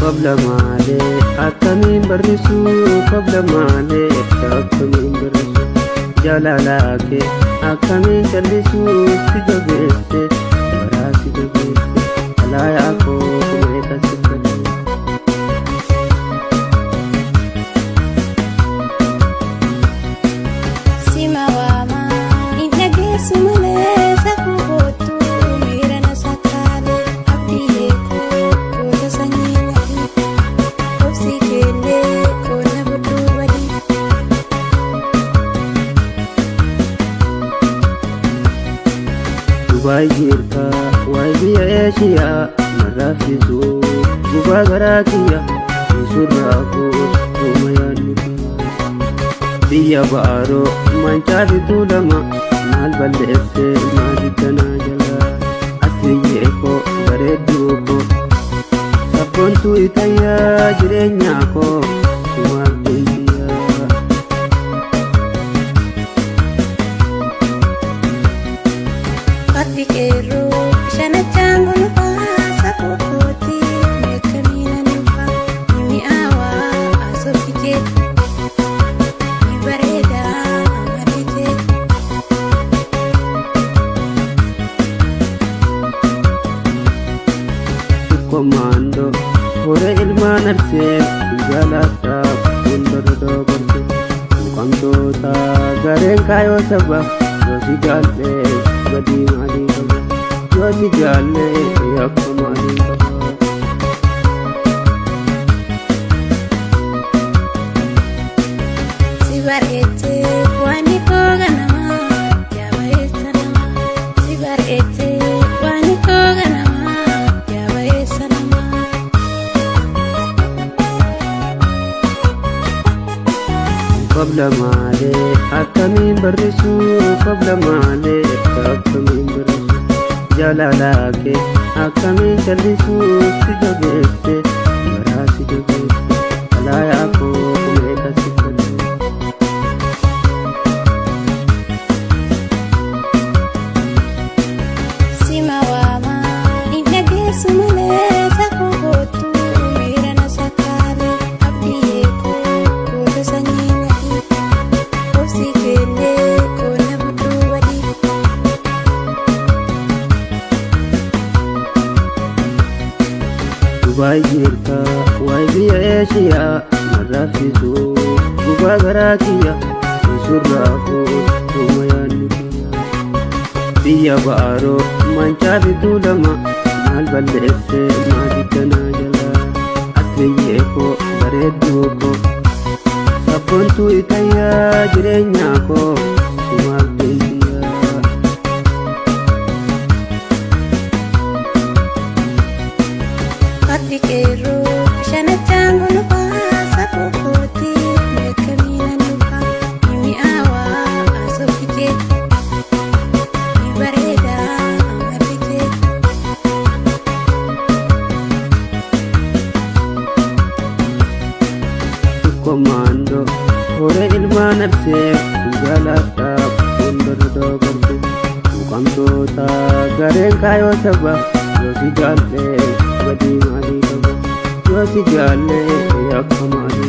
Qabla maalee akkamiin barrisuu, qabla maalee akkamiin barrisuu, jaalalaa kee akkamiin callisuu, si jabeesse garaa si jabeesse alaayaa koo kumeeqa si barreesse. Sima waamaa hin dhageessu malee safuu kootu miira na sakkaale abdii eekoo goota sanyii wadii obsii keellee qonna budduu badii. Dubaay jirta waay biyya Eeshiyaa narraafisuu gubaa garaa kiyya isurraa fuus dhuma yaadni kiyya. Biyya baaroo mancaa fituu lama maal balleessee maal diddanaa jalaa asliyyee koo bareedduu koo sabboontuu itayyaa jireenyaa koo sumaaf deemtiyyaa. Fardi qeerroo shanachaan golfaa safuu kooti meeqamiina nufa ni mi'aawaa asofi kee ni bareeda amalli kee. Komando hore ilmaan arsee jaalataaf hundarra dabarse muqamtoota gareen kaayoo saba yoo si jaallee badii maalii qaba yoo si jaallee yakka maalii qaba. Si bareechee waan koo ganamaa yaa bareessa namaa. Si bareechee waan koo ganamaa yaa bareessa namaa. Qabla maalee akkamiin barrisuu, qabla maalee akkamiin barrisuu, jaalalaa kee akkamiin callisuu, si jabeesse garaa si jabeesse alaayaa koo meeqa si barreesse. Sima waamaa hin dhageessu malee safuu kootu miira na sakkaale abdii eekoo goota sanyii wadii obsii keellee qonna budduu badii. Dubaay jirta waay biyya Eeshiyaa narraafisuu gubaa garaa kiyya isurraa fuus dhuma yaadni kiyya. Biyya baaroo mancaa fituu lama maal balleessee maal diddanaa jalaa asliyyee koo bareedduu koo sabboontuu itayyaa jireenyaa koo sumaaf deemtiyyaa. Fardi qeerroo shanachaan golfaa safuu kooti meeqamiina nufa ni mi'aawaa asofi kee ni bareeda amalli kee. Komando hore ilmaan arsee jaalataaf hundarra dabarse muqamtoota gareen kaayoo saba yoo si jaallee badii maalii qaba yoo si jaallee yakka maalii.